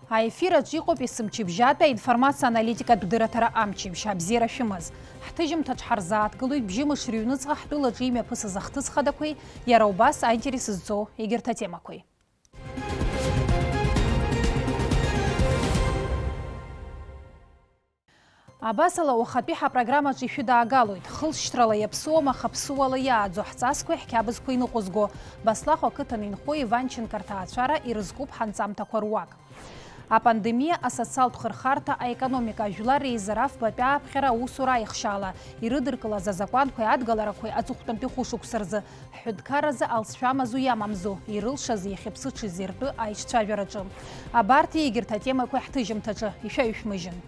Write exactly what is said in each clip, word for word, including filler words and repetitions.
Аефир аҿы иҟоуп есымчыбжьатәи аинформациа-аналитикатә дырраҭара амчыбжь. Абзиара шәымаз. Ҳҭыжьымҭаҿ ҳарзааҭгылоит бжьымш рыҩныҵҟа ҳтәылаҿы имҩаԥысыз ахҭыс хадақәеи иара убас аинтерес зҵоу егьырҭ атемақәеи. Абасала, уахатәи ҳапрограммаҿы ишәыдаагалоит, хылҵшьҭрала иаԥсуам, аха ԥсуала иааӡо ҳҵасқәеи ҳқьабзқәеи ныҟәызго, Баслахә ақыҭан инхо Иванченко рҭаацәара ирызкуп ҳанҵамҭақәа руак. Апандемиа, асоциалтә хырхарҭа, аекономика, ажәлар реизара афбатәи ааԥхьара аусура аихшьаала ирыдыркылаз азакәанқәеи адгаларақәеи аҵыхәтәантәи хәышықәса рзы ҳҳәынҭқарразы алҵшәа амазу иамамзу, ирылшази иахьыԥсыҽызи ртәы аиҿцәажәараҿы. Абарҭи егьырҭ атемақәеи ҳҭыжьымҭаҿы ишәаҩшәмыжьын.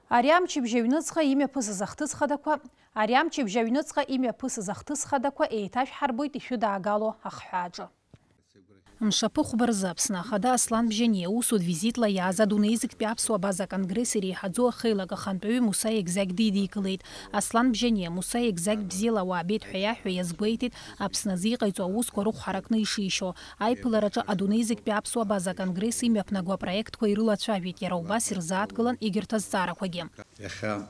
Ари амчыбжь аҩныҵҟа имҩаԥысыз ахҭыс хадақәа, ари амчыбжь аҩныҵҟа имҩаԥысыз ахҭыс хадақәа еиҭашәҳарбоит ишәыдаагало ахҳәааҿы. Мшаԥы хәба рзы Аԥсны Ахада Аслан Бжьаниа усутә визитла иааз адунеи зегьтәи аԥсуа абаза аконгресс иреиҳаӡоу ахеилак ахантәаҩы Муса Егзагь дидикылеит. Аслан Бжьаниа Муса Егзагь бзиала уаабеит ҳәа иаҳәо иазгәеиҭеит Аԥсны азы иҟаиҵо аусқәа рыхәҳаракны ишишьо. Аиԥылараҿы адунеи зегьтәи аԥсуа абаза аконгресс имҩаԥнаго апроектқәа ирылацәажәеит, иара убас ирзааҭгылан егьырҭ азҵаарақәагьы. Иахьа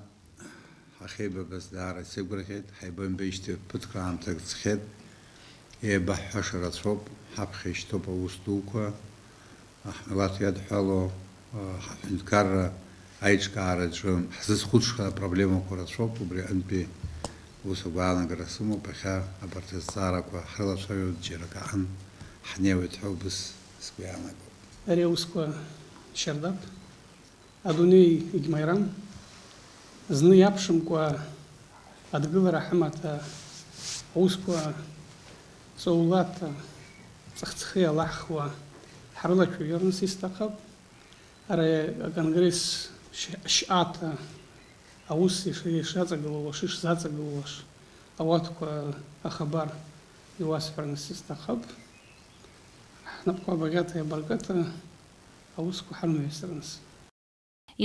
ҳахьеибабаз даара исеигәырӷьеит, ҳаибамбеижьҭеи ԥыҭк аамҭак ҵхьеит, еибаҳҳәаша рацәоуп, ҳаԥхьа ишьҭоуп аус дуқәа, ҳмилаҭ иадҳәало, ҳаҳәынҭқарра аиҿкаараҿы ҳзызхәыцша апроблемақәа рацәоуп, убри аҟынтәи ус агәаанагара сымоуп, иахьа абарҭ азҵаарақәа ҳрылацәажәоит, џьара акаан ҳнеиуеит ҳәа убыс сгәы иаанагоит. Ари аусқәа шьардап, адунеи егьмаирам, зны иаԥшымкәа адгылара ҳамаҭа аусқәа ҵаулаҭа ҵых-ҵхы иалаҳхуа ҳрылацәажәарц исҭахуп. Ара аконгресс шь-, шьаҭа аус иш-, ишаҵагылоу, ишаҵагылоу ауаҭқәа ахабар иуасҳәарц исҭахуп. Ҳнапқәа абаӷьаҭа иабаркыта аусқәа ҳарымҩасырц.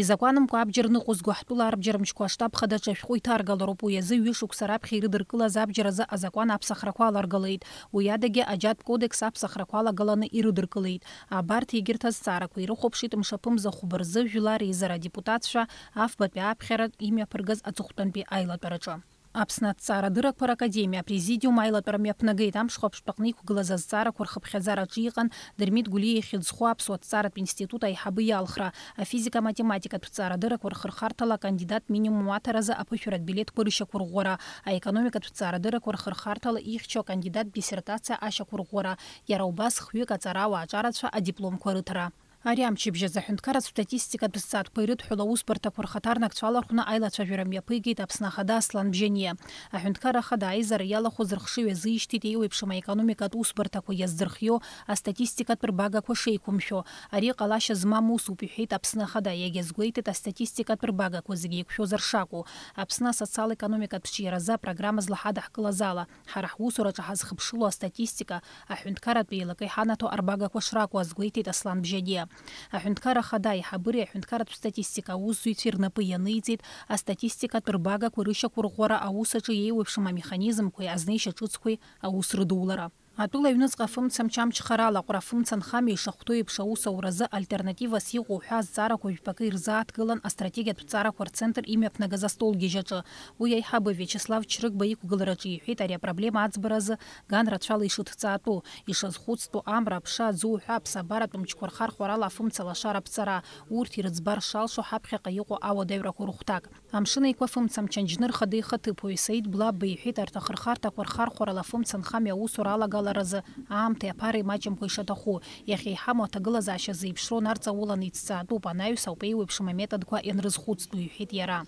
Изакәанымкәа абџьар ныҟәызго ҳтәыла арбџьармчқәа аштаб хадаҿы ашәҟәы иҭаргалароуп, уи азы ҩышықәса раԥхьа ирыдыркылаз абџьар азы азакәан аԥсахрақәа аларгалеит. Уи адагьы аџьатә кодекс аԥсахрақәа алагаланы ирыдыркылеит. Абарҭ егьырҭ азҵаарақәа ирыхәаԥшит мшаԥымза хәба рзы жәлар реизара адепутатцәа афбатәи ааԥхьара имҩаԥыргаз аҵыхәтәантәи аилатәараҿы. Аԥсны аҭҵаарадыррақәа ракадемиа апрезидиум аилатәара мҩаԥнагеит. Амш хәаԥштәаҟны иқәгылаз азҵаарақәа рхыԥхьаӡара аҿы иҟан Дырмит Гәлиа ихьыӡ зху аԥсуа ҭҵааратә институт аиҳабы иалхра, афизика-математикатә ҭҵаарадыррақәа рхырхарҭала акандидат минимум аҭаразы аԥышәаратә билеҭқәа рышьақәырӷәӷәара, аекономикатә ҭҵаарадыррақәа рхырхарҭала ихьчо акандидат диссертациа ашьақәырӷәӷәара, иара убас хҩык аҵарауаа аҿарацәа адипломқәа рыҭара. Ари амчыбжь азы аҳәынҭқарратә статистикатә зҵаатәқәа ирыдҳәалоу аусбарҭақәа рхаҭарнакцәа алархәны аилацәажәара мҩаԥигеит Аԥсны Ахада Аслан Бжьаниа. Аҳәынҭқарра Ахада аизара иалахәыз рыхшыҩ азишьҭит еиуеиԥшым аекономикатә усбарҭақәа иаздырхиоу астатистикатә рбагақәа шеиқәымшәо. Ари ҟалашьа змам усуп, иҳәеит Аԥсны Ахада, иагьазгәеиҭеит астатистикатә рбагақәа зегьы еиқәшәозар шакәу. Аԥсны асоциал-економикатә ҿиаразы апрограмма злаҳадаҳкылаз ала, ҳара ҳусураҿы ҳазхыԥшыло астатистика аҳәынҭқарратә еилакы иҳанаҭо арбагақәа шракәу азгәеиҭеит Аслан Бжьаниа. Аҳәынҭқарра Ахада аиҳабыреи аҳәынҭқарратә статистика аусзуҩцәеи рнапы ианиҵеит астатистикатә рбагақәа рышьақәырӷәӷәара аус аҿы еиуеиԥшым амеханизмқәеи азнеишьа ҿыцқәеи аус рыдулара. Атәыла аҩныҵҟа афымца мчы амчхара алаҟәра, афымца нхамҩа ишахәҭоу еиԥш аус ауразы альтернативас иҟоу ҳәа азҵаарақәа жәпакы ирзааҭгылан астратегиатә ҭҵаарақәа рцентр имҩаԥнагаз астолгьежь аҿы. Уи аиҳабы Виачеслав Чрыгба иқәгылараҿы иҳәеит ари апроблема аӡбаразы ган рацәала ишыҭҵаатәу, ишазхәыцтәу амра, аԥша, аӡы уҳәа аԥсабаратә мчқәа рхархәарала афымца лашара аԥҵара, урҭ ирыӡбар шалшо ҳаԥхьаҟа иҟоу ауадаҩрақәа рыхәҭак. Амшын Еиқәа афымца мчы анџьныр хада ихаҭыԥуаҩ Саид Блабба иҳәеит, арҭ ахырхарҭақәа рхархәарала афымца нхамҩа аусура алагаларазы аамҭеи аԥареи маҷымкәа ишаҭаху. Иахьа иҳамоу аҭагылазаашьа зеиԥшроу нарҵауланы иҭҵаатәуп, анаҩс ауп еиуеиԥшым аметодқәа ианрызхәыцтәу, иҳәеит иара.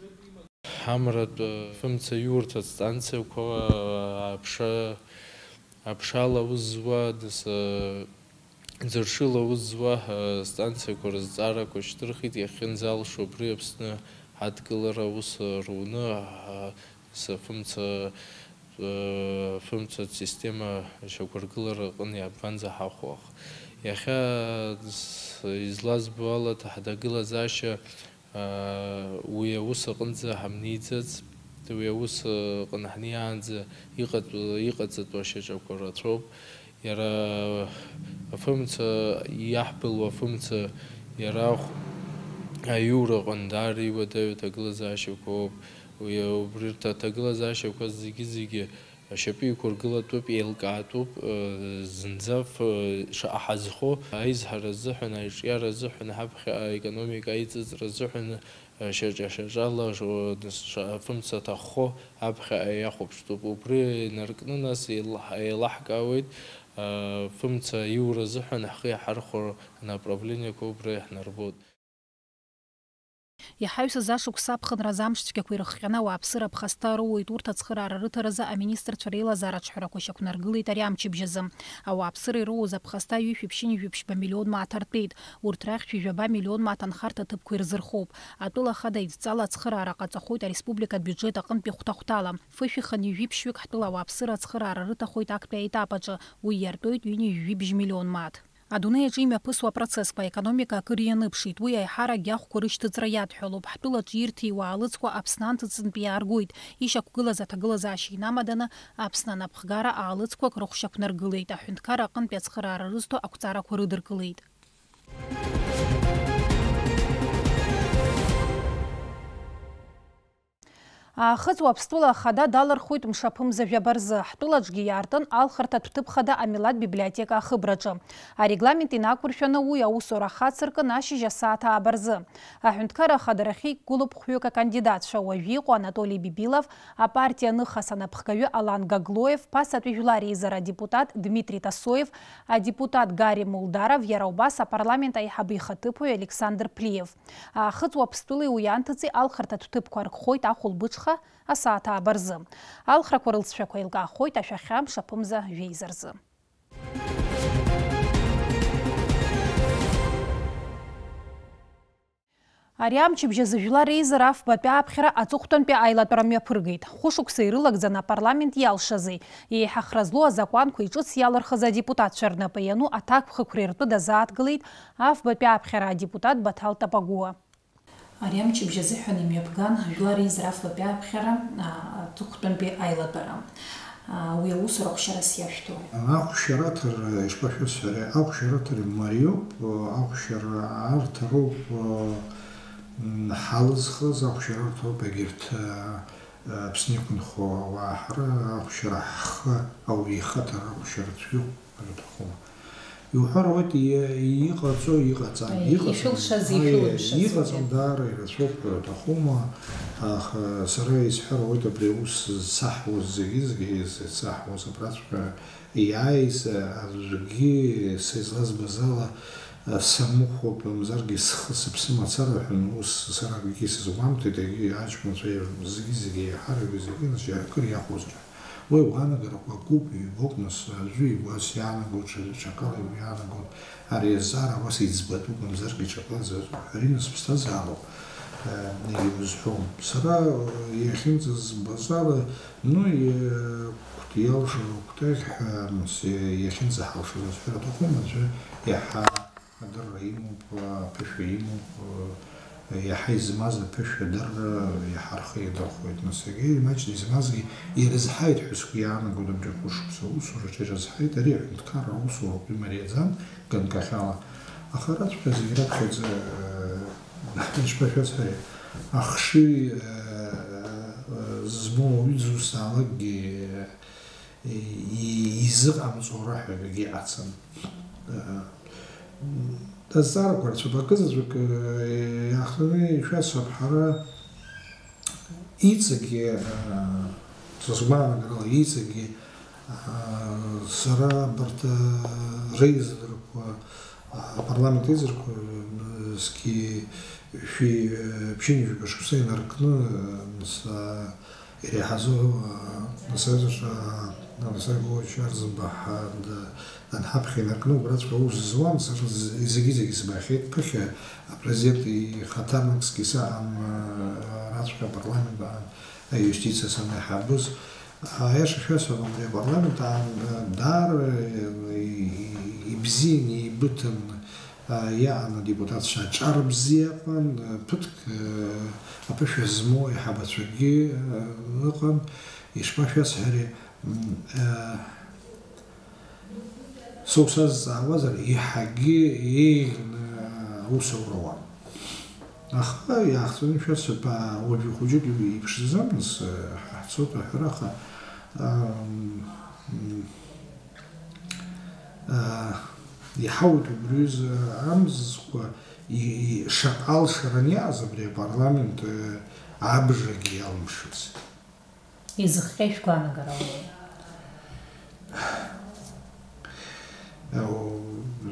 Ҳамратә фымца иурҭа станциақәа аԥша, аԥшала аус зуа, дас, ӡыршыла аус зуа, станциақәа рызҵаарақәа шьҭырхит, иахьынӡалшо абри Аԥсны адкылара аус руны, фымца, фымцатә система ашьақәыргылара аҟны иаабганӡа ҳахәо. Иахьа излазбо ала, ҳҭагылазаашьа уи аус аҟынӡа ҳамниӡац, Уи аус, э, аҟны ҳнеиаанӡа иҟатә-, иҟаҵатәу ашьаҿақәа рацәоуп. Иара афымца, иаҳбылуа афымца, иара ахә-, аиура аҟны даара иуадаҩу аҭагылазаашьақәоуп. Уи, убри рҭ-, аҭагылазаашьақәа зегьы-зегьы ашьапы иқәыргылатәуп, еилкаатәуп, э, зынӡа ф-, шаҟа ҳазхо, аизҳара азыҳәан, аиҿиара азыҳәан, ҳаԥхьаҟа аекономика аиҵыҵра азыҳәан, э, шьаҿа-шьаҿала, ш-, ш-, фымца аҭаххо аԥхьаҟа иахәаԥштәуп. Убри инаркны, нас еилаҳ-, еилаҳкаауеит, э, фымца аиура азыҳәан ҳхы иаҳархәо анаправлениақәа убра иаҳнарбоит. Иҳаҩсыз ашықәс аԥхынраз амш цәгьақәа ирыхҟьаны ауааԥсыра аԥхасҭа роуеит, урҭ ацхыраара рыҭаразы аминистрцәа реилазаараҿҳәарақәа шьақәнаргылеит ари амчыбжь азы. Ауааԥсыра ироуз аԥхасҭа ҩышәи ԥшьынҩажәи ԥшьба миллион мааҭ артәеит, урҭ рахьтә ҩажәаба миллион мааҭ анхарҭа аҭыԥқәа ирзырхоуп. Атәыла хада идҵала ацхыраара ҟаҵахоит ареспублика абиуџьет аҟынтәи хәҭа-хәҭала. Фышәи хынҩажәи ԥшьҩык ҳтәыла ауааԥсыра ацхыраара рыҭахоит актәи аетап аҿы, уи иартәоит ҩынҩажәи жәибжь миллион мааҭ. Адунеи аҿы имҩаԥысуа апроцессқәа аекономика акыр ианыԥшит, уи аиҳаракгьы ахәқәа рышьҭыҵра иадҳәалоуп. Ҳтәылаҿы ирҭиуа аалыҵқәа Аԥсны анҭыҵынтәи иааргоит, ишьақәгылаз аҭагылазаашьа инамаданы Аԥсны анапхгара аалыҵқәак рыхәшьақәнаргылеит, аҳәынҭқарра аҟынтәи ацхыраара рызҭо ақәҵарақәа рыдыркылеит. Аахыҵ Уаԥстәыла ахада далырхуеит мшаԥымза жәаба рзы. Ҳтәылаҿгьы иаартын алхырҭатә ҭыԥ хада амилаҭ библиотека ахыбраҿы. Арегламент инақәыршәаны уи аусура ахацыркын ашьыжь асааҭ ааба рзы. Аҳәынҭқарра ахадарахьы иқәгылоуп хәҩык акандидатцәа, уажәы иҟоу Анатоли Бибилов, апартиа Ныха санаԥхгаҩы Алан Гаглоев, ԥасатәи жәлар реизара адепутат Дмитри Тасоев, адепутат Гари Мулдаров, иара убас апарламент аиҳабы ихаҭыԥуаҩ Александр Плиев. Аахыҵ Уаԥстәылеи уи анҭыҵи алхырҭатә ҭыԥқәа аркхоит ахәылбыҽха асааҭ ааба рзы. Алхрақәа рылҵшәақәа еилкаахоит ашәахьа мшаԥымза жәеиза рзы. Ари амчыбжь азы Жәлар реизара афбатәи ааԥхьара аҵыхәтәантәи аилатәара мҩаԥыргеит. Хәышықәса ирылагӡаны апарламент иалшазеи, еиҳа хра злоу азакәанқәеи ҿыц иалырхыз адепутатцәа рнапы иану аҭакԥхықәреи ртәы дазааҭгылеит афбатәи ааԥхьара адепутат Баҭал Тапагәуа. Ари амчыбжь азыҳәан имҩаԥган Жәлар реизара афбатәи ааԥхьара, а, аҵыхәтәантәи аилатәара. А, уи аусура ахәшьарас иашәҭоу. Ахәшьараҭыр, ишԥашәасҳәари, ахәшьараҭыр мариоуп, ахәшьара арҭароуп, м, ҳалызхыз, ахәшьара арҭароуп егьырҭ, а, Аԥсны иқәынхо ауаа ҳара, ахәшьара ҳхы, ауаҩы ихаҭара ахәшьара цәгьоуп. Рҭахума? Иуҳәар ауеит, и-, иҟаҵо, иҟаҵам, Аиеи, иҟаҵам. Ишәылшаз, Аиеи, ишәылымшаз, иҟаҵам, уи. Даара ирацәоуп, рҭахума, аха сара исҳәар ауеит, абри аус зсаҳуаз зегьы-зегьы, зсаҳуаз абраҵәҟьа иааиз, аӡәгьы са излазбаз ала, самыхәоуп, мамзаргьы схы сыԥсы мацара ҳәа, ус сара акгьы сызгәамҭеит, егьи аҷкәынцәа зегьы-зегьы еиҳарак зегьы, нас, акыр иахәозар. Уи уаанагарақәа акуп, ҩбоуп, нас, аӡәы игәас иаанаго, ҽа-, ҽакала игәы иаанаго, ари азҵаара уа сиӡбатәуп, мамзаргьы ҽакала сазҳәарина сыԥсҭазаароуп, э, иузҳәом. Сара, э, иахьынӡазбаз ала, ну, э, кәт-, иалшо кәтаӷь ҳәа, нас, э, иахьынӡаҳалшоз азҳәара аҭахума, аӡәы иаҳа Адырра имоуп, аԥышәа имоуп, иаҳа измаз аԥышәа адырра иаҳа рхы иадырхәоит. Нас егьа имаҷны измазгьы ирызҳаит ҳәа сгәы иаанагоит абри ахәышықәса аусураҿы, ирызҳаит, ари аҳәынҭқарра аусуроуп, имариаӡам ганкахьала. Аха араҵәҟьа зегь раԥхьаӡа, ишԥашәасҳәари, ахшыҩ, змоу ауаҩы дзусҭаалакгьы, и-, изыҟамҵо раҳәагагьы ацын. Азҵаарақәа рацәоуп. Акызаҵәык, э, иаахтны ишәасҳәап, ҳара иҵегьы, э, сызгәаанагарала, иҵегьы, э, сара абарҭ, э, реизарақәа, э, апарламент еизарақәа, э, зқьи шәи, э, ԥшьынҩажәи жәаба шықәса инаркны, э, са Иреиҳаӡоу, а, асовет аҿы, а, Александр Григорьевич Арӡынба ҳа-, д-, анҳаԥхьа инаркны убраҵәҟьа аус зуан, сара з-, зегьы-зегьы сбахьеит, ԥыхьа апрезидент ихаҭарнакгьы саҟан, а, араҵәҟьа апарламент аан, аиустициа санеиҳабыз. Аиаша шәасҳәап, абри апарламент аан, а, даара, и-, и-, ибзиан, еибыҭан, Иаан адепутатцәа аҿар бзиа ыҟан, ԥыҭк аԥышәа змоу аиҳабацәагьы ыҟан, ишԥашәасҳәари, соусазҵаауазар, еиҳагьы еиӷьны аус аура ауан. Аха иаахҵәаны шәасҳәап, уажәы хәыҷык иԥшӡам, нас ҳцоит аҳәара, аха Иҳауеит убри аҩыза амзызқәа шаҟа алшаран иааз абри апарламент абжагьы иалымшац. Изыхҟьеи шәгәаанагарала?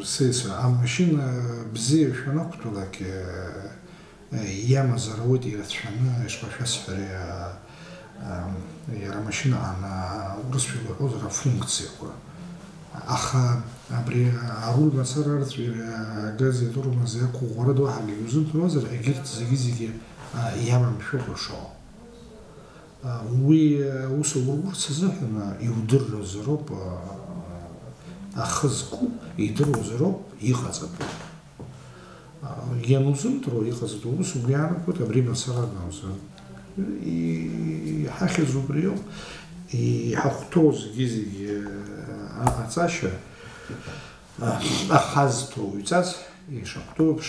Сеицәа, амашьына бзиа шәанақәтәалак, иамазар ауеит ирацәаны, ишԥашәасҳәари, иара амашьынаҟны, урысшәала иҳәозар, афункциақәа. Аха абри аруль мацара арҵәира, агаз иатурмыз иақәыӷәӷәара ду ҳагьы иузымдыруазар, егьырҭ зегьы-зегьы иамамшәакәа шо. Уи аус аурурц азыҳәан иудыруазароуп, ахы зку идыруазароуп иҟаҵатәу. Ианузымдыруа иҟаҵатәу ус угәы иаанагоит абри мацара анакәзар. Иҳахьыз убриоуп, иҳахәҭоу зегьы-зегьы аҟаҵашьа ахазҭоу иҵас ишахәҭоу еиԥш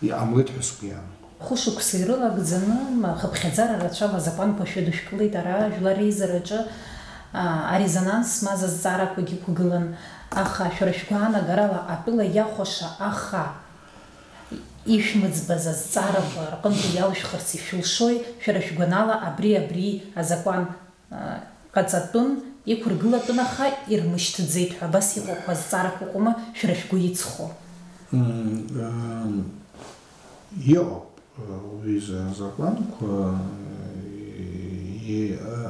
иҟамлеит ҳәа сгәы иаанагоит. Хәышықәса ирылагӡаны, хыԥхьаӡара рацәала азакәанқәа шәыдышәкылеит ара, Жәлар реизараҿы, аа, арезонанс змаз азҵаарақәагьы ықәгылан, аха шәара шәгәаанагарала атәыла иахәаша аха ишәмыӡбаз азҵаарақәа рҟынтәи иалшәхырц ишәылшои, шәара шәгәанала абри, абри азакәан ҟаҵатәын, иқәыргылатәын, аха ирмышьҭӡеит ҳәа абас иҟоуп ҳәа азҵаарақәа ыҟоума, шәара шәгәы иҵхо? Иҟоуп уи азакәанқәа,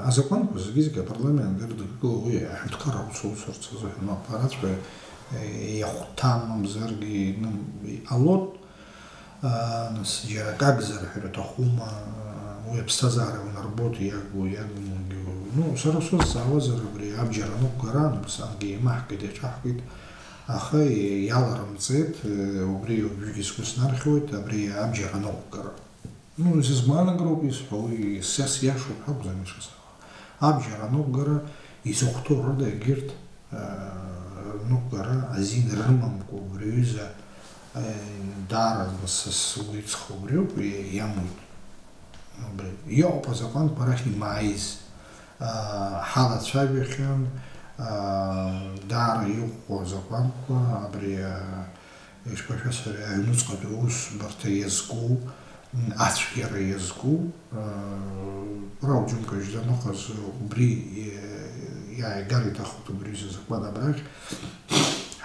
азакәанқәа зегьы-зегьы апарламент ирыдыркыло уи аҳәынҭқарра аус аусырц азыҳәан ауп, араҵәҟьа иахәҭам мамзаргьы иҟалоит. Нас џьара акакзар ҳәа рҭахума, уи аԥсҭазаара унарбоит, иагу, иагмугьу. Ну, сара созҵаауазар, абри абџьар аныҟәгара, анапсангьы еимаҳкит, иаҿаҳкит, аха иаларымҵеит, убри уажәгьы сгәы снархьуеит, абри абџьар аныҟәгара. Ну, сызгәаанагароуп исҳәо, уи са сиашоуп ҳәа акәӡам ишысҳәо. Абџьар аныҟәгара изыхәҭоу рыда егьырҭ рныҟәгара азин рымамкәа убри аҩыза даара са сгәы иҵхо убриоуп, иамуит. Иҟоуп азакәанқәа арахь имааиз. Ҳалацәажәахьан даара иӷәӷәоу азакәанқәа, абри Ишԥашәасҳәари, аҩнуҵҟатәи аусбарҭа иазку, ацәгьара иазку, Рауль Џьункович даныҟаз убри иааигар иҭахуп, убри изы азакәан абрахь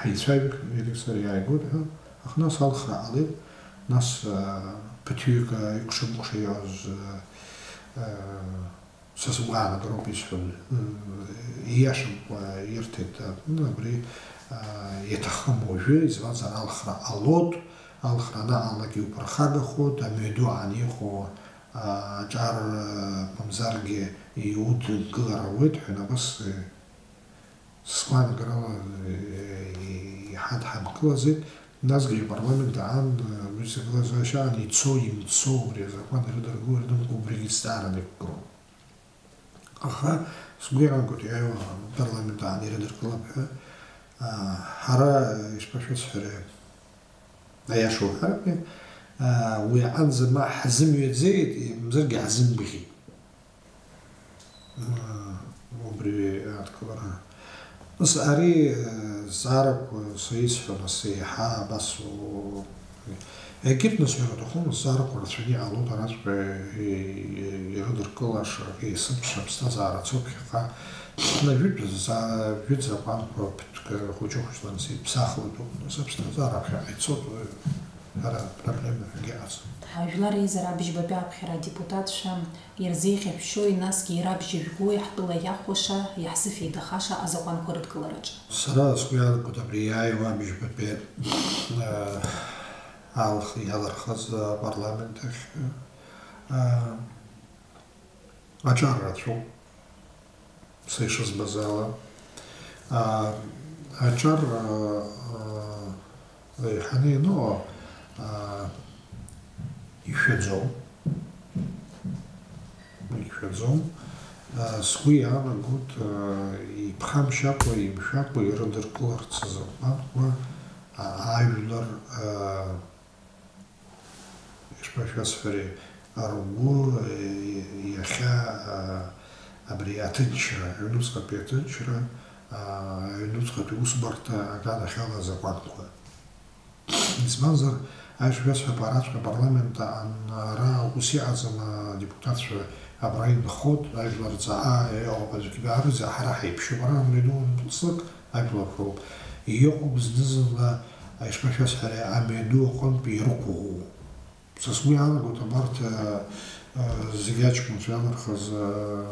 ҳаицәажәахьан, иареи сареи иааигоит ҳәа, аха нас алхра ҟалеит, нас ԥыҭҩык икәша-мыкәша иауаз Са сгәаанагароуп исҳәо, ииашамкәа ирҭеит, абри иаҭахым уажәы, избанзар алхра ҟалоит, алхра анаҟалалак иуԥырхагахоит, амҩаду аан иҟоу аҿар мамзаргьы иудгылар ауеит ҳәа, абас сгәаанагарала иҳадҳамкылаӡеит, насгьы апарламент аан уи зегьы лазашьа аан ицо, имцо убри азакәан ирыдыркыло ирдымкәа убригьы зҵаараны иқәгылоуп. Аха сгәы иаанагоит иааиуа апарламент аан ирыдыркылап ҳәа, ҳара ишԥашәасҳәари, аиаша уҳәаргьы, уи аҟынӡа ма ҳзымҩаӡеит, мамзаргьы ҳзымгәаӷьит. Убри адкылара. Нас ари зҵаарақәа са исҳәо, нас еиҳа абас Егьырҭ, нас, ҳәара аҭахума, зҵаарақәа рацәаны иҟалоит, араҵәҟьа ирыдыркылаша, есымша аԥсҭазаара ацоуп ԥхьаҟа. Нас жәытә заа-, жәытә закәанқәа ԥыҭк хәыҷы-хәыҷла, нас, иԥсахлатәуп, нас, аԥсҭазаара ԥхьаҟа ицоит, уи ҳәара проблема ҳәагьы ыҟаӡам. Жәлар реизара абыжьбатәи аԥхьара адепутатцәа ирзеиӷьабшьои, насгьы ирабжьажәгои ҳтәыла иахәаша, иаҳзыфеидахаша азакәанқәа рыдкылараҿы? Сара сгәы иаанагоит, абри иааиуа абыжьбатәи, э, алхы иалырхыз апарламент ахь, э, аҿар рацәоуп, са ишызбаз ала. Э, аҿар, э, Еиҳаны ианыҟоу, аа, ишәаӡом. Ишәаӡом. Аа, сгәы иаанагоит, аа, иԥхамшьакәа, имшәакәа ирыдыркыларц азакәанқәа, аа, ажәлар, аа, ишԥашәасҳәари, ргәы, аа, иахьа, аа, абри аҭынчра, аҩнуҵҟатәи аҭынчра, аа, аҩнуҵҟатәи усбарҭа аганахьала азакәанқәа. Избанзар, аишәа шәасҳәап, араҵәҟьа апарламент аан-, ара ус иҟаӡам, адепутатцәа абра инхоит, ажәлар ҵаа, иҟоуп аӡәгьы даарыӡа, ҳара ҳаиԥшьуп, ара амҩаду анԥылслак ажәлар роуп. Иҟоуп зны-зынла, аишәа шәасҳәари, амҩаду аҟынтә ирықәыӷәӷәо. Са сгәы иаанагоит, абарҭ, э, э, зегь аҷкәынцәа иалырхыз, э,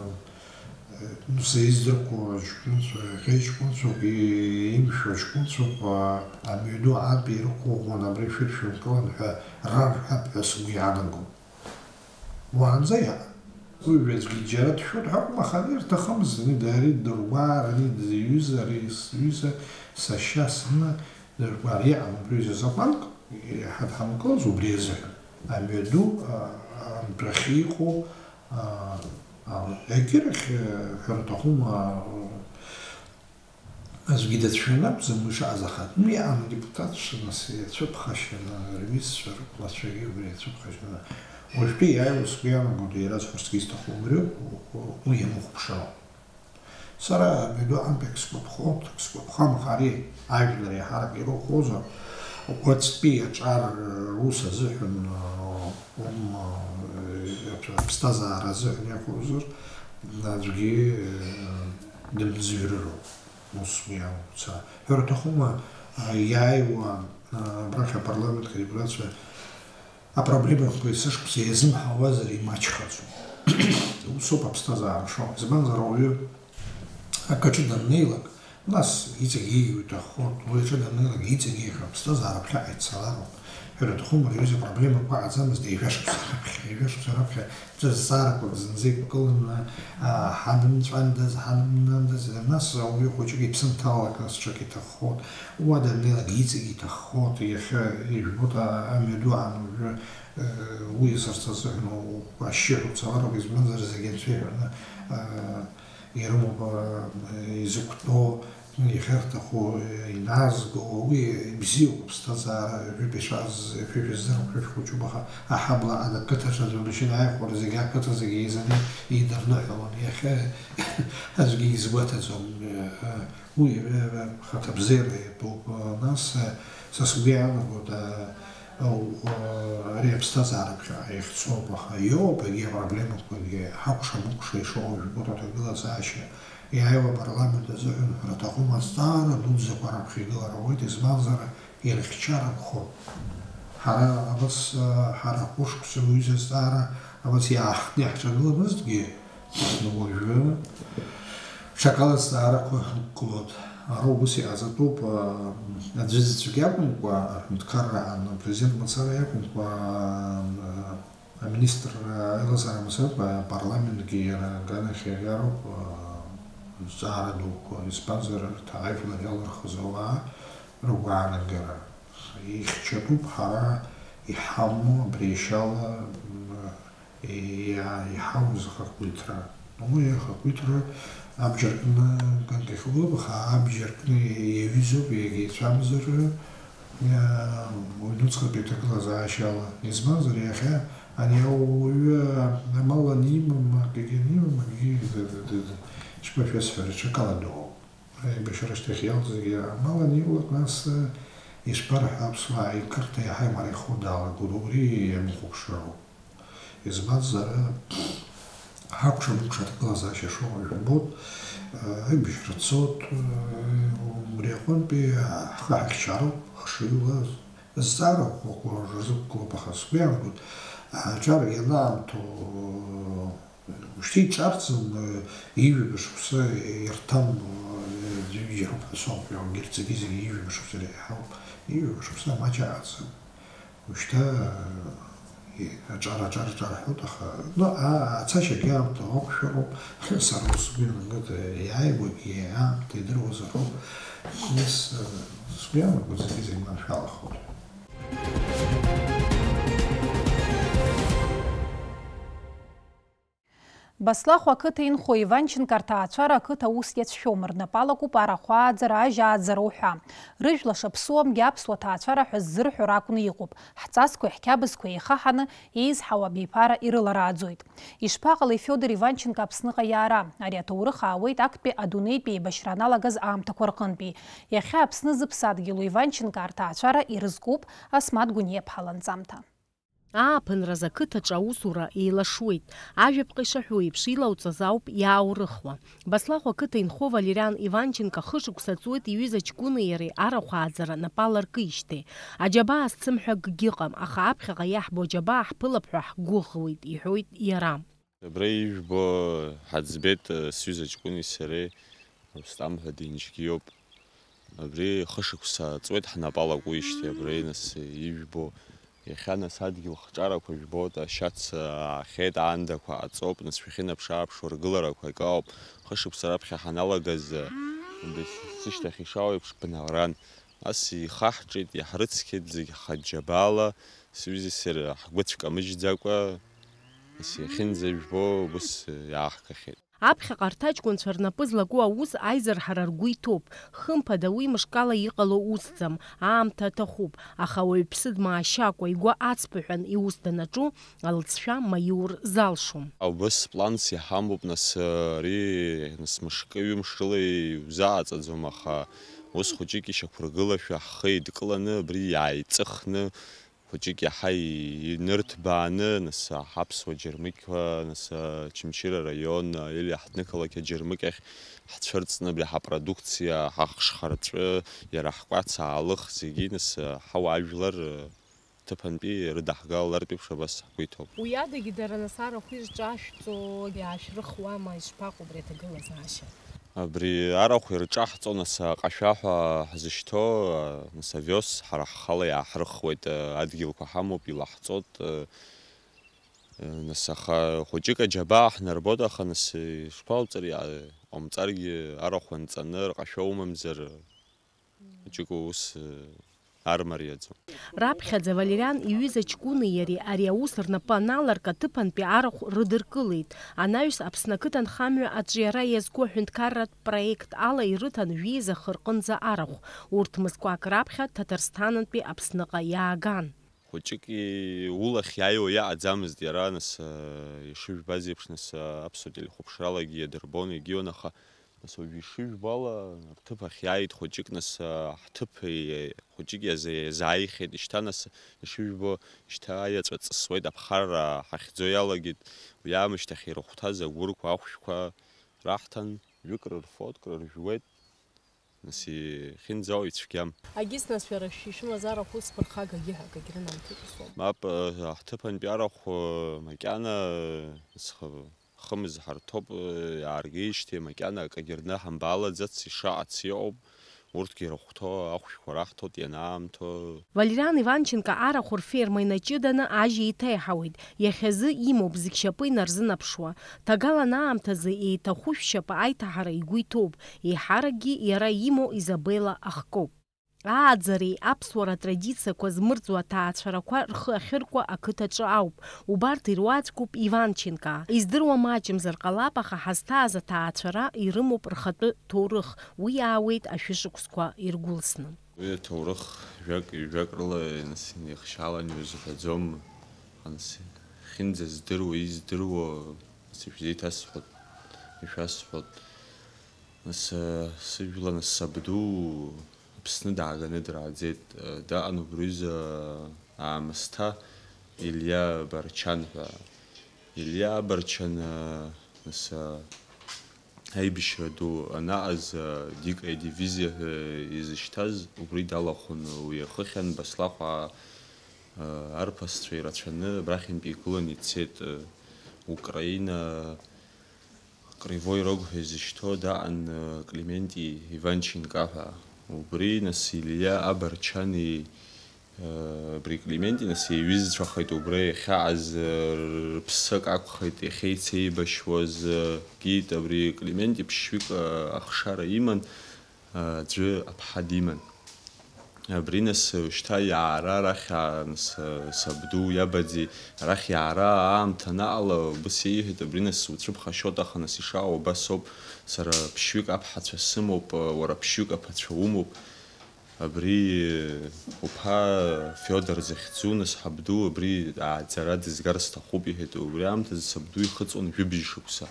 э, ну, са издыркуа аҷкәынцәа, ӷьеҷкәынцәоуп, и-, имшәо аҷкәынцәоуп, а, амҩаду аҟынтә ирықәыӷәӷәон, абра ишәыдшәымкылан ҳәа рарҳәап ҳәа сгәы иаанагом. Уаанӡа иаҳа. Уи ҩаӡәгьы џьара дшәоит ҳәа акәым, аха ани рҭахымызт, ани даари ддыргәаар, ани дызҩыза, ари сҩыза, сашьа, сына, Дыргәар иҟан убри азакәанк, иҳадҳамкылаз убри азыҳәан. Амҩаду, а, адәахьы иҟоу, а, а, егьирахь, а, ҳәара аҭахума, а, аӡәгьы дацәшәаны акәӡам уи шыҟаз, аха, ну, иҟан адепутатцәа, нас, иацәыԥхашьаны, рҩызцәа, рықәлацәагьы убри иацәыԥхашьаны. Уажәтәи иааиуа сгәы иаанагоит, иара зҳәарцгьы изҭаху убриоуп, у-, у-, уи иамыхәаԥшроуп. Сара амҩаду аҟынтә егьсгәаԥхом, егьсгәаԥхом, аха ари ажәлар еиҳарак ирылхозар, уаҵәтәи аҿар рус азыҳәан, ум, аԥсҭазаара азыҳәан иҟоузар, аӡәгьы дымӡырҩроуп, ус уи амца. Ҳәара аҭахума, иааиуа абрахь апарламент адепутатцәа Апроблемақәа есышықәса иазымҳауазар имаҷхаӡом. Усоуп аԥсҭазаара шыҟоу. Избанзар, ауаҩы акаҿы даннеилак, нас иҵегь ииуа иҭаххоит, уи аҿы даннеилак иҵегь ииуа аԥсҭазаара ԥхьаҟа ицалароуп. Ҳәара аҭахума, ари аҩыза апроблемақәа ыҟаӡамызт ҩажәа шықәса раԥхьа, ҩажәа шықәса раԥхьа зҵаарақәак зынӡа иқәгыланы, аа, ҳанымҵәандаз, ҳанымнандаз, нас ауаҩы хәыҷык иԥсы нҭалалак, нас ҽак иҭаххоит, уа даннеилак иҵегь иҭаххоит, иахьа ижәбоит, а-, амҩаду аан уажәы, э, уиасырц азыҳәан у-, ашьшьыҳәа уцалароуп, избанзар, зегь анцәа иҳәаны, э, ирымоуп, э, изықәтәоу, Иахьырҭаху, иназго, уи ибзиоуп, аԥсҭазаара, жәытә ишәаз, шәи шәыздырам, шәи шәхәыҷуп, аха аҳабла ада қыҭаҿ аӡәы амашьына ааихәара зегь ақыҭа зегь еизаны идырныҳәалон, иахьа аӡәгьы изгәаҭаӡом, уи, хаҭабзиара иатәуп, нас, са сгәы иаанагоит, Ау, ари аԥсҭазаара ԥхьаҟа иахьцоуп, аха иоуп егьи апроблемақәагьы, ҳакәша-мыкәша ишыҟоу жәбоит аҭагылазаашьа. Иааиуа апарламент азыҳәан ҳәара аҭахума, азҵаара дуӡӡақәа раԥхьа игылар ауеит, избанзар, ирыхьчар акәхоит. Ҳара абас, ҳара ҳхәышықәса уҩыза азҵаара абас иаахтны иаҳҿагыламызҭгьы, Уажәы ҽакала азҵаарақәа ықәгылоит. Ара ус иҟаҵатәуп, аӡәы заҵәык иакәымкәа, аҳәынҭқарра аан, апрезидент мацара иакәымкәа, аминистр аилазаара мацаратәқәа, апарламентгьы иара аганахь иагароуп, зҵаара дуқәа, избанзар, арҭ ажәлар иалырхыз ауаа ргәаанагара. Ихьчатәуп ҳара иҳамоу абри ашьала, Иа-, иҳауз ахақәиҭра. Уи ахақәиҭра абџьар кны акы ихгылоуп, аха абџьар кны иаҩызоуп, иагьеицәамзар, иа-, уҩнуҵҟатәи аҭагылазаашьала. Избанзар, иахьа ани ауаҩы амал анимам, акгьы анимам, акгьы д-, д-, д-, д-, ишԥашәасҳәари, ҽакала дыҟоуп. Аибашьра ашьҭахь иалҵызгьы амал аниулак, нас, ишԥарҳәо, аԥсуаа аиқырҭа иаҳа имариахо далагоит, убри иамыхәаԥшроуп. Избанзар, ҳакәша-мыкәша аҭагылазаашьа шыҟоу жәбоит, аибашьра цоит, убри аҟынтәи ҳхы ҳахьчароуп, хшыҩла зҵаара ӷәӷәақәа рзықәгылоуп, аха сгәы иаанагоит, аҿар ианаамҭоу, Ушьҭа иҿарҵан, ҩажәа шықәса ирҭан, ҩыџьа роуп ҳәа соуп, егьырҭ зегьы-зегьы ҩажәа шықәса реиҳауп, ҩажәа шықәса маҷ аҟаӡам. Ушьҭа, аҿар, аҿар, аҿар ҳәоит, аха, ну, а-, ацашьагьы аамҭа уақәшәароуп, сара ус сгәы иаанагоит, иааигәагьы аамҭа идыруазароуп, нас, Сгәы иаанагоит зегьы-зегьы маншәалахоит. Баслахә ақыҭа инхо Иванченко рҭаацәара ақыҭа ус иацәшәом, рнапы алакуп арахә ааӡара, ажь ааӡара уҳәа. Рыжәла шаԥсуамгьы аԥсуа ҭаацәара ҳәа ззырҳәо ракәны иҟоуп. Ҳҵасқәеи ҳқьабзқәеи еихаҳаны, еизҳауа абиԥара ирыларааӡоит. Ишԥаҟалеи Фиодор Иванченко Аԥсныҟа иаара? Ари аҭоурых аауеит актәи адунеитә еибашьра аналагаз аамҭақәа рҟынтәи. Иахьа Аԥсны зыԥсадгьылу Иванченко арҭаацәара ирызкуп Асмаҭ Гәыниа-ԥҳа ланҵамҭа. Ааԥынразы ақыҭаҿы аусура еилашуеит. Ажәаԥҟа ишаҳәо еиԥш, илауҵаз ауп иааурыхуа. Баслахә ақыҭа инхо Валериан Иванченко хышықәса ҵуеит иҩыза ҷкәыни иареи арахә ааӡара напы аларкижьҭеи. Аџьабаа зцым ҳәа акгьы ыҟам, аха аԥхьаҟа иаҳбо аџьабаа ҳԥылап ҳәа ҳгәыӷуеит, иҳәоит иара. Абра ижәбо ҳаӡбеит, сҩыза ҷкәыни сареи, Рустам ҳәа динџьгьы иоуп. Абри хышықәса ҵуеит ҳнапы алакуижьҭеи, абра нас ижәбо. Иахьа нас адгьыл хҿарақәа жәбоит, ашьац аахеит, аандақәа ҟаҵоуп, нас шәахьынаԥш-ааԥшуа ргыларақәа акы ауп. Хышықәса раԥхьа ҳаналагаз, убри сышьҭахь ишаау еиԥш бнаран. Нас ихаҳҿеит, иаҳрыцқьеит зегь хаџьабаала, сҩызеи сареи ҳгәы цәкамыжьӡакәа, нас иахьынӡажәбо убыс иааҳгахьеит. Аԥхьаҟа арҭ аҷкәынцәа рнапы злаку аус аизырҳара ргәы иҭоуп. Хымԥада, уи мышкала иҟало усӡам, аамҭа аҭахуп, аха ауаҩԥсы дмаашьакәа, игәы ацԥыҳәан иус данаҿу, алҵшәа маиур залшом. Убыс планс иҳамоуп, нас, ари, нас, мышкы-ҩымш рыла иузааҵаӡом, аха ус хәыҷык ишьақәыргылашәа ҳхы еидкыланы, абри иааиҵыхны, хәыҷык иаҳа инырҭбааны, нас, ҳаԥсуа џьармыкьқәа, нас, Очамчыра араион, или ҳҭнықалақь аџьармыкьахь ҳцәырҵны, абри ҳапродукциа, ҳахшхарҵәы, иара ҳкәац аалых зегьы, нас, ҳауаажәлар ҭыԥантәи рыдаҳгалартә еиԥш абас ҳгәы иҭоуп. Уи адагьы дара нас арахә ирҿашәҵо иаашәрыхуама, ишԥаҟоу абри аҭагылазаашьа? Абри арахә ирҿаҳҵо, нас, аҟашәаҳәа ҳзышьҭоу, нас, овес ҳара ҳхала иааҳрыхуеит, адгьылқәа ҳамоуп, илаҳҵоит, нас, аха хәыҷык аџьабаа ҳнарбоит, аха, нас, ишԥауҵари, ҟаумҵаргьы арахә анҵаны рҟашәа умамзар, хәыҷык ус, армариаӡом. Раԥхьаӡа Валериан иҩыза ҷкәыни иареи ари аус рнапы аналарк, аҭыԥантәи арахә рыдыркылеит. Анаҩс Аԥсны ақыҭанхамҩа аҿиара иазку аҳәынҭқарратә проект ала ирыҭан жәеиза хы рҟынӡа арахә. Урҭ мызкәак раԥхьа Ҭаҭарсҭанынтәи Аԥсныҟа иааган. Хәыҷык улахь иааиуа иаҟаӡамызт иара, нас, ишыжәбаз еиԥш, нас, аԥсуа телехәаԥшралагьы иадырбон, егьион, аха, нас, уажә ишыжәбо ала, аҭыԥ ахь иааит хәыҷык, нас, ҳҭыԥ хәыҷык иаза-, иазааихьеит, шьҭа, нас, ишыжәбо, шьҭа аиаҵәа ҵысуеит, аԥхарра ҳахьӡо иалагеит, уи аамышьҭахь ирыхәҭаз агәырқәа, ахәшәқәа раҳҭан, жәык рырфоит, крыржәуеит. Нас ихьынӡауа ицәгьам. Агьыс, нас, шәара шәи шәымазара хәыц ԥырхагагьы ҳәа акагьы рынамҭеит усоума? Мап, э, ҳҭыԥантәи арахә, э, макьана, э, схы-, хымз ҳарҭоуп, э, иааргеижьҭеи макьана акагьы рны ҳамбаалаӡац, ишаҟац иҟоуп, урҭгьы ирыхәҭоу ахәшәқәа раҳҭоит ианаамҭоу. Валериан Иванченко арахә рферма инаҷыданы ажь еиҭеиҳауеит. Иахьазы имоуп зегь шьапы инарзынаԥшуа. Ҭагалан аамҭазы еиҭахәышә шьапы аиҭаҳара игәы иҭоуп. Еиҳаракгьы иара имоу Изабелла ахкоуп. Ааӡареи аԥсуара атрадициақәа змырӡуа аҭаацәарақәа рхы ахьыркуа ақыҭаҿы ауп. Убарҭ ируаӡәкуп Иванченко. Издыруа маҷымзар ҟалап, аха ҳазҭааз аҭаацәара ирымоуп рхатәы ҭоурых. Уи иаауеит ашәышықәсқәа иргәылсны. Уи аҭоурых жәак-ҩажәак рыла, нас, инеихшьаалан иузҳәаӡом. Анс, хьынӡа здыруа, издыруа, нас, ишәзеиҭасҳәоит, ишәасҳәоит. Нас, сыжәла, нас, сабду Аԥсны дааганы драаӡеит. Даҟан убриазы аамысҭа Илиа Барчан ҳәа. Илиа Барчан, нас, аибашьра ду анаҟаз, Дикая дивизиа ҳәа изышьҭаз, убри далахәын уи ахыхьан, Баслахәаа, арԥарцәа ирацәаны абрахьынтә игылан ицеит, Украина, Кривой Рог ҳәа изышьҭоу даҟан, Клементи Иванченко ҳәа. Убри, нас, Илиа Абарчани, Абри Клементи, нас, иҩызцәахеит убра иахьаҟаз, рыԥсы акы акәхеит, иахьа ицеибашьуаз, кит, абри Клементи ԥшьҩык ахшара иман, аӡәы аԥҳа диман. Абри нас шьҭа иаара арахь, аа, нас, сабду иабаӡи, арахь иаара аамҭа анаҟала, убыс иеиҳәеит, абри нас уцәыԥхашьоит, аха нас ишаауа убас ауп, сара ԥшьҩык аԥҳацәа сымоуп, уара ԥшьҩык аԥацәа умоуп. Абри уԥа Фиодор захьӡу, нас ҳабду абри ааӡара дызгар сҭахуп, иҳәеит, убри аамҭазы сабду ихыҵуан жәибжь шықәса.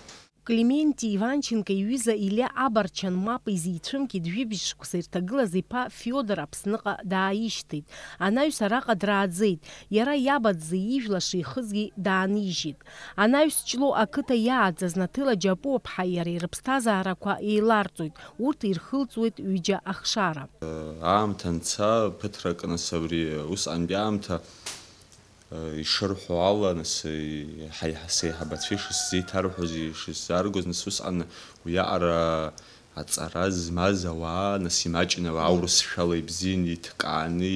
Клементи Иванченко иҩыза Илиа Абарчан мап изицәымкит, жәибжь шықәса ирҭагылаз иԥа Фиодор Аԥсныҟа дааишьҭит. Анаҩс араҟа драаӡеит. Иара иабаӡӡеи ижәла шихызгьы даанижьит. Анаҩс Ҷлоу ақыҭа иааӡаз Наҭыла Џьапуаԥҳаи иареи рыԥсҭазаарақәа еиларҵоит, урҭ ирхылҵуеит ҩыџьа ахшара. Аамҭа анца, ԥыҭрак, нас, абри усҟантәи аамҭа, ишырҳәо ала, нас, ҳаиҳа-, сеиҳабацәа ишысзеиҭарҳәоз, ишысзааргоз, нас, усҟан уиаҟара аҵара змаз ауаа, нас, имаҷны ауаа аурысшәала ибзианы иҭкааны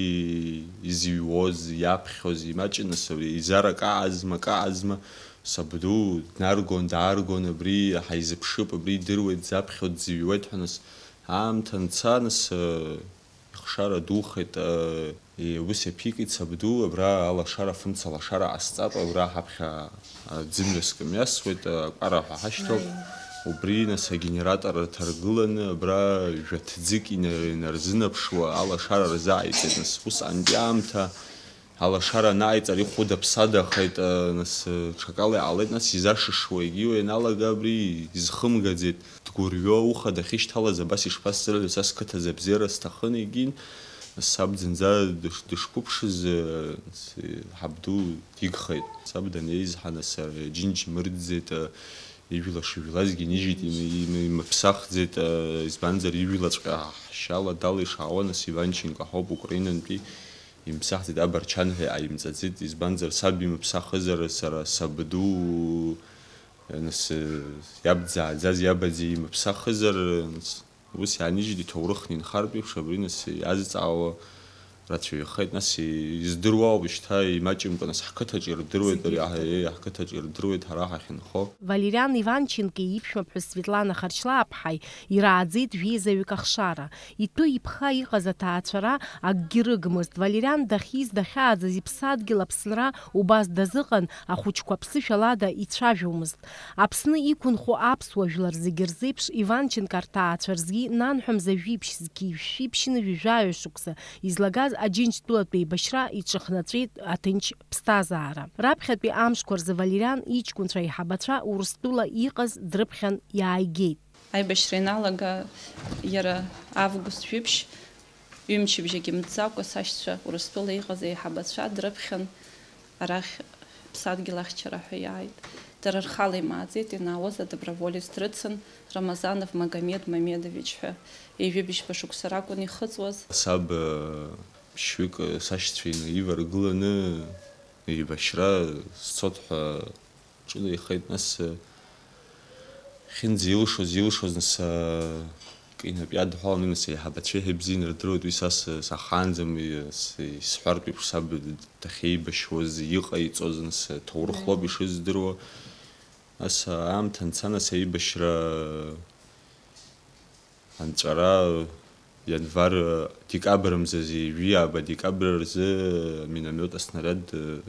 изыҩуаз, иаԥхьоз, имаҷны, нас, абри изара акы аазма, акы аазма, сабду днаргон, дааргон, абри ҳаизыԥшып, абри идыруеит, дзаԥхьо, дзыҩуеит ҳәа, нас, аамҭа анца, нас, ихшара духеит, э, ус иаԥикит сабду, абра алашара, фымца лашара ҟасҵап, абра ҳаԥхьа, а, ӡымҩаск мҩасуеит, а, акәара ҳәа ҳашьҭоуп. Аи. Убри, нас, агенератор ҭаргыланы, абра жәа ҭӡык ина-, инарзынаԥшуа, алашара рзааиҵеит, нас, усҟантәи аамҭа, алашара анааиҵар, ихәыда-ԥсадахеит, а, нас, ҽакала иҟалеит, нас, изашышуа егьиуа ианалага, абри изхымгаӡеит. Дгәырҩо, ауха дахьышьҭалаз абас ишԥасзырҳәо, са сқыҭаз абзиара сҭахын, егьин, саб зынӡа дыш-, дышқәыԥшыз, э, с-, ҳабду дигхеит. Саб данеизҳа, нас, э, џьынџь мырӡӡеит, э, ижәла шыжәлазгьы нижьит, им-, им-, имыԥсахӡеит, э, избанзар, ижәлаҵәҟьа ҳшьала дала ишаауа, нас, Иванченко ҳауп, Украинантәи, имыԥсахӡеит, Абарчан ҳәа иҟаимҵаӡеит, избанзар, саб имыԥсахызар, сара сабду, э, нас, э, иаб дзааӡаз, иабаӡӡеи имыԥсахызар, э, нас, Ус иаанижьит иҭоурыхны инхартә еиԥш, абри, нас, иазҵаауа рацәаҩхеит, нас, издыруа ауп шьҭа имаҷымкәа, нас, ҳқыҭаҿ ирдыруеит, зегьы ари аҳ-, ирдыруеит. Еи, ҳқыҭаҿ ирдыруеит, ҳара ҳахьынхо. Валериан Иванченкеи иԥшәмаԥҳәыс Светлана Харчлааԥҳаи ирааӡеит жәеизаҩык ахшара. Иҭәы иԥха иҟаз аҭаацәара акгьы рыгмызт. Валериан дахьиз, дахьааӡаз иԥсадгьыл Аԥсынра убас дазыҟан, ахәыҷқәа ԥсышәалада ицәажәомызт. Аԥсны иқәынхо аԥсуа жәлар зегьы рзеиԥш, Иванченко рҭаацәа рзгьы нанҳәа мза жәиԥшь зқьи жәшәи ԥшьынҩажәи жәаҩа шықәса излагаз Аџьынџьтәылатә еибашьра иҿыхнаҵәеит аҭынч ԥсҭазаара. Раԥхьатәи амшқәа рзы Валериан иҷкәынцәа аиҳабацәа Урыстәыла иҟаз дрыԥхьан иааигеит. Аибашьра ианалага иара август жәиԥшь, ҩымчыбжьагьы мҵӡакәа сашьцәа Урыстәыла иҟаз аиҳабацәа дрыԥхьан арахь Ԥсадгьыл ахьчара ҳәа иааит. Дара рхала имааӡеит, ианаауаз адоброволец дрыцын, Рамазанов Магомед Мамедович ҳәа ҩажәи бжьба шықәса ракәын ихыҵуаз. Саб, э, ԥшьҩык, э, сашьцәа инаиваргыланы, еибашьра сцот ҳәа ҿынеихеит, нас, э, хьынӡа илшоз, илшоз, нас, э, инапы иадҳәаланы, нас, аиҳабацәа иаҳа ибзианы ирдыруеит, уи са с-, сахаанӡам, и-, с-, исҳәартә еиԥш, саб дахьеибашьуаз, иҟаиҵоз, нас, ҭоурыхлоуп ишыздыруа. Нас, аамҭа анца, нас, аибашьра анҵәара, ианвар, декабр мзазы, ҩажәи ааба декабр рзы, миномет аснариад, э,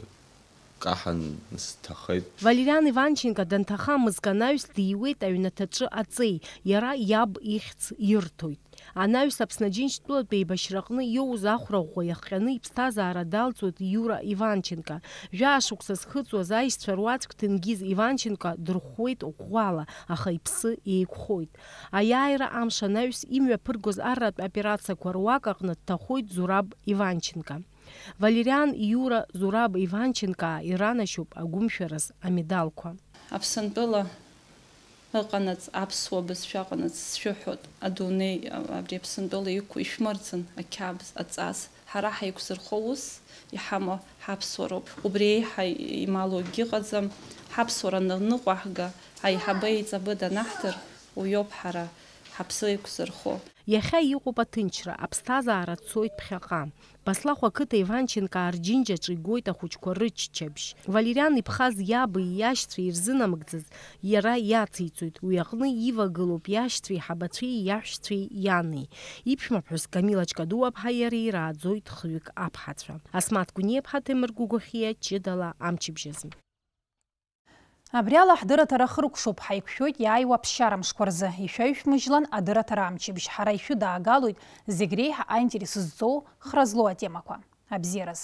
каҳан, нас, дҭахеит. Валериан Иванченко данҭаха, мызкы анаҩс диуеит аҩнаҭаҿы аҵеи, иара иаб ихьӡ ирҭоит. Анаҩс Аԥсны Аџьынџьтәылатә еибашьраҟны иоуз ахәра ӷәӷәа иахҟьаны иԥсҭазаара далҵуеит Иура Иванченко. Жәаа шықәса зхыҵуаз аишьцәа руаӡәк Ҭенгиз Иванченко дырхәуеит ӷәӷәала, аха иԥсы еиқәхоит. Аиааира амш анаҩс имҩаԥыргоз арратә операциақәа руак аҟны дҭахоит Зураб Иванченко. Валериан Иура Зураб Иванченкоа иранашьоуп агәымшәараз амедалқәа. Аԥсынтәыла ыҟанаҵ, аԥсуа бызшәа ыҟанаҵ сшәыҳәоит, адунеи, а-, абри Аԥсынтәыла иқәу ишәмырӡын, ақьабз, аҵас, ҳара ҳаиқәзырхо ус иҳамоу ҳаԥсуароуп. Убри еиҳа ималу акгьы ыҟаӡам. Ҳаԥсуара аныҟәаҳга, аиҳабы еиҵбы данаҳдыр, уиоуп ҳара ҳаԥсы еиқәзырхо. Иахьа иҟоуп аҭынчра, аԥсҭазаара цоит ԥхьаҟа. Баслахә ақыҭа Иванченко Арџьынџьаҿы игоит ахәыҷқәа рыччабжь. Валериан иԥхаз иаби иашьцәеи ирзынамыгӡаз иара иациҵоит, уи аҟны ивагылоуп иашьцәеи иҳабацәеи иаҳәшьцәеи иани. Иԥшәмаԥҳәыс Камила Чкадуаԥҳа иареи ирааӡоит хҩык аԥҳацәа. Асмаҭ Гәниаԥҳа, Ҭемыр Гәыгәахьиа, ҷыдала амчыбжь азы. Абри ала ҳдырраҭара хыркәшоуп, ҳаиқәшәоит иааиуа аԥсшьара мшқәа рзы, ишәаҩшәмыжьлан адырраҭара амчыбжь, ҳара ишәыдаагалоит зегь реиҳа аинтерес зҵоу хра злоу атемақәа. Абзиараз.